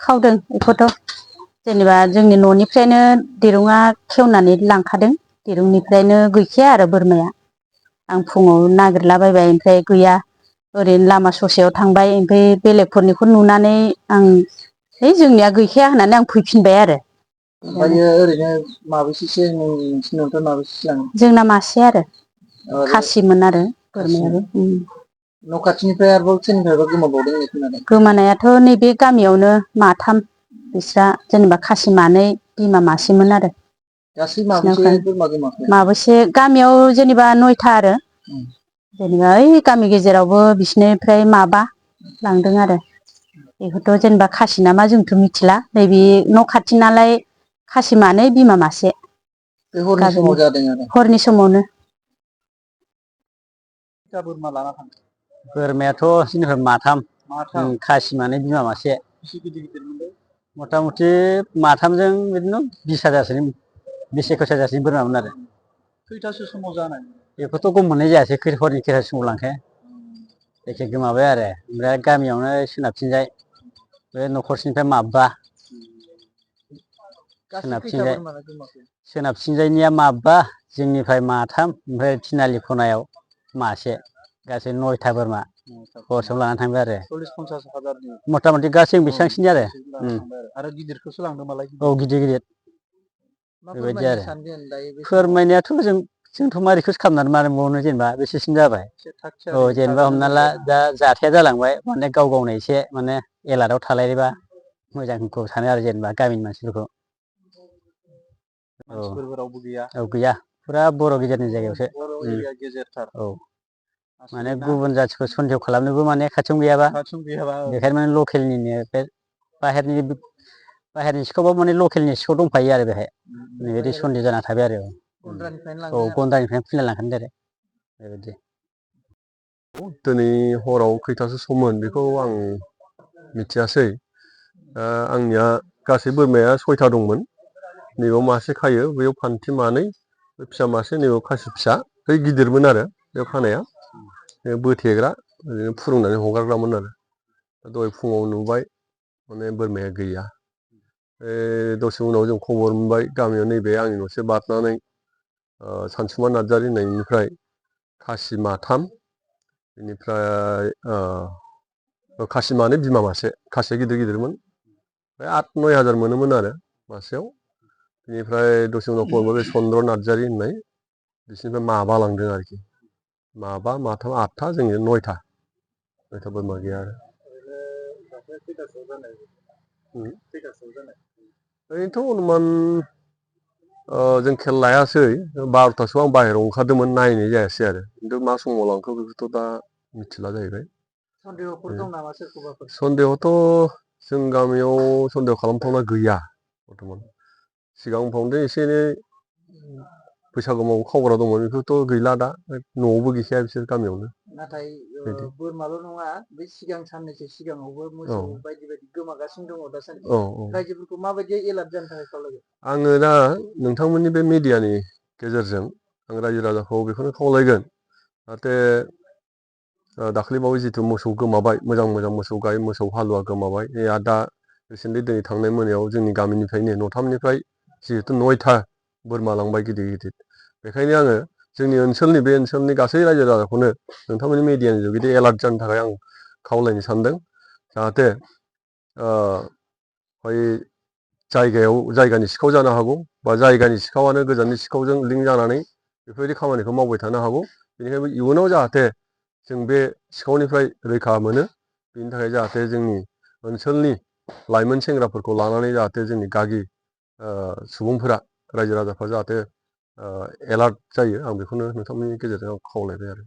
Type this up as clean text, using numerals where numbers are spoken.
खावदों बेखौथ' जेनेबा जोंनि न'निफ्रायनो दिरुङा खेवनानै लांखादों दिरुंनिफ्रायनो गैखाया आरो बोरमाया आं फुङाव नागिरलाबायबाय ओमफ्राय गैया ओरैनो लामा ससेयाव थांबाय ओमफ्राय बेलेगफोरनिखौ नुनानै आं है जोंनिया गैखाया होननानै आं फैफिनबाय आरो ओमफ्रायो ओरैनो माबेसेसो नोंसिनियावथ' माबेसेसो लाङो जोंना मासे आरो खासिमोन आरो बोरमायाबो न' खाथिनिफ्राय आरोबाव सोरनिफ्रायबा गोमाबावदों होननाय खोनादों गोमानायाथ' नैबे गामियावनो माथाम बिस्रा जेनेबा खासि मानै बिमा मासेमोन आरो गासै माबेसे बोरमा गोमाखो माबेसे गामियाव जेनेबा 9था आरो जेनेबा ओइ गामि गेजेरावबो बिसिनिफ्राय माबा लांदों आरो बेखौथ' जेनेबा खासि नामा जोंथ' मिथिला नैबे न' खाथि नालाय खासि मानै बिमा मासे बे हरनि समाव गामिनि जादों आरो हरनि समावनो बोरमा लाना थांदों बोरमायाथ' जोंनिफ्राय माथाम खासि मानै बिमा मासे एसे गिदिर गिदिर मोनलै मथा मथि माथामजों बिदिनो 20,000 20-21 हाजारसोनि बोरमामोन आरो खैथासो समाव जानाय बेखौथ' गम मोननाय जायासै हरनि खैथा समाव लांखो एखे गोमाबाय आरो ओमफ्राय गामियावनो सोनाबथिंजाय बे न'खरसेनिफ्राय माबा गासै खैथा बोरमा गोमाखो सोनाबथिंजायनिया माबा जोंनिफ्राय माथाम ओमफ्राय थिनालि खनायाव मासे गासै 9था बोरमा हरसेयावनो लानानै थांबाय आरो 40-50 हाजारनि मथा मथि गासै बेसेबांसोनि आरो गिदिरखौसो लांदों मालाय औ गिदिर मा बेबायदि फोरमायनो आरो सानदों दायो बे समाव फोरमायनायाथ' जोंथ' मारैखौसो खालामनानै मारै बावनो जेनेबा बेसेसिम जाबाय थाग औ थियारि जेनेबा थाजानो हमना ला मोनबाय दा जाथाया जालांबाय माने गाव गावनो एसे माने एलार्टआव थालायोबा मोजांखौ सानो आरो जेनेबा गामिनि मानसिफोरखौ मानसिफोरबो रावबो गैया औ गैया फुरा बर' गेजेरनि जायगायावसो बर' एरिया गेजेरथार औ माने आसरित ना गुबुन जाथिखौ सन्देह खालामनोबो माने खाथियावनो गैयाबा खाथियाव गैयाबा बेखायनो माने लकेलनिनो बे बाहेरनि सिखावबाबो माने लकेलनि सिखाव दंफायो आरो बेहाय बेबायदि सन्देह जाना थाबाय आरो गन्द्रानिफ्रायनो औ लांदों आरो गन्द्रानिफ्रायनो खुना लांखादों डाइरेक्ट बेबायदि दिनै हराव खैथासो सममोन बेखौ आं मिथियासै आंनिया गासै बोरमाया 6था दंमोन नैबेयाव मासे खायो बैयाव फान्थि मानै फिसा मासे नैबेयाव खासि फिसा बै गिदिरमोन आरो बेयाव खानाया बोथेग्रा ओरैनो फुरुंनानै हगारग्रामोन आरो दहाय फुङाव नुबाय माने बोरमाया गैया दसे उनाव जों खबर मोनबाय गामियाव नैबे आंनि न'से बारनानै सानसुमा नार्जारि होननायनिफ्राय खासि माथाम बेनिफ्राय खासि मानै बिमा मासे खासिया गिदिर गिदिरमोन ओमफ्राय 8-9 हाजार मोनोमोन आरो मासेयाव बेनिफ्राय दसे उनाव खबर मोनबाय बे चन्द्र नार्जारि होननाय बिसोरनिफ्राय माबा लांदों आरोखि माबा माथाम 8था जोंनि 9था बोरमा गैया आरो ओरैनोथ' अनुमान जों खेल लायासै 12थासोआव आं बाहेरायाव ओंखारदोंमोन नायनाय जायासै आरो खिन्थु मा समाव लांखो बेखौथ' दा मिथिला जाहैबाय सन्देहफोर दं नामा सोरखौबाफोर सन्देहथ' जों गामियाव सन्देह खालामथावना गैया बर्थमान सिगांफ्रावनो एसे एनै बैसागु समाव खावग्रा दंमोन बेखौथ' गैला दा न'आवबो गैखाया बिसोर गामियावनो नाथाय बोरमाल' नङा बे सिगां साननैसो सिगाङावबो मोसौ बायदि बायदि गोमागासिनो दङ दासान्दि रायजोफोरखौ माबायदि एलार्ट जानो थाखाय खावलायगोन आङो दा नोंथांमोननि बे मिडियानि गेजेरजों आं रायजो राजाखौ बेखौनो खावलायगोन जाहाथे दाख्लैबावै जिथु मोसौ गोमाबाय मोजां मोजां मोसौ गाय मोसौ हालुवा गोमाबाय दा रिसेन्टलि दिनै थांनाय मोनायाव जोंनि गामिनिफ्रायनो न'थामनिफ्राय जिहेथु 9था बोरमा लांबाय गिदिर गिदिर बेखायनो आङो जोंनि ओनसोलनि बे ओनसोलनि गासै रायजो राजाखौनो नोंथांमोननि मिडियानि जुगिदि एलार्ट जानो थाखाय आं खावलायनो सानदों जाहाथे जायगानि सिखाव जानो हागौ बा जायगानि सिखावानो गोजाननि सिखावजों लिंक जानानै बेफोरबायदि खामानिखौ मावबाय थानो हागौ बेनिखायनो इयुनाव जाहाथे जों बे सिखावनिफ्राय रैखा मोनो बेनि थाखाय जाहाथे जोंनि ओनसोलनि लाइमोन सेंग्राफोरखौ लानानै जाहाथे जोंनि गागि सुबुंफोरा रायजो राजाफ्रा जाहाथे एलार्ट जायो आं बेखौनो नोंथांमोननि गेजेरजों आं खावलायबाय आरो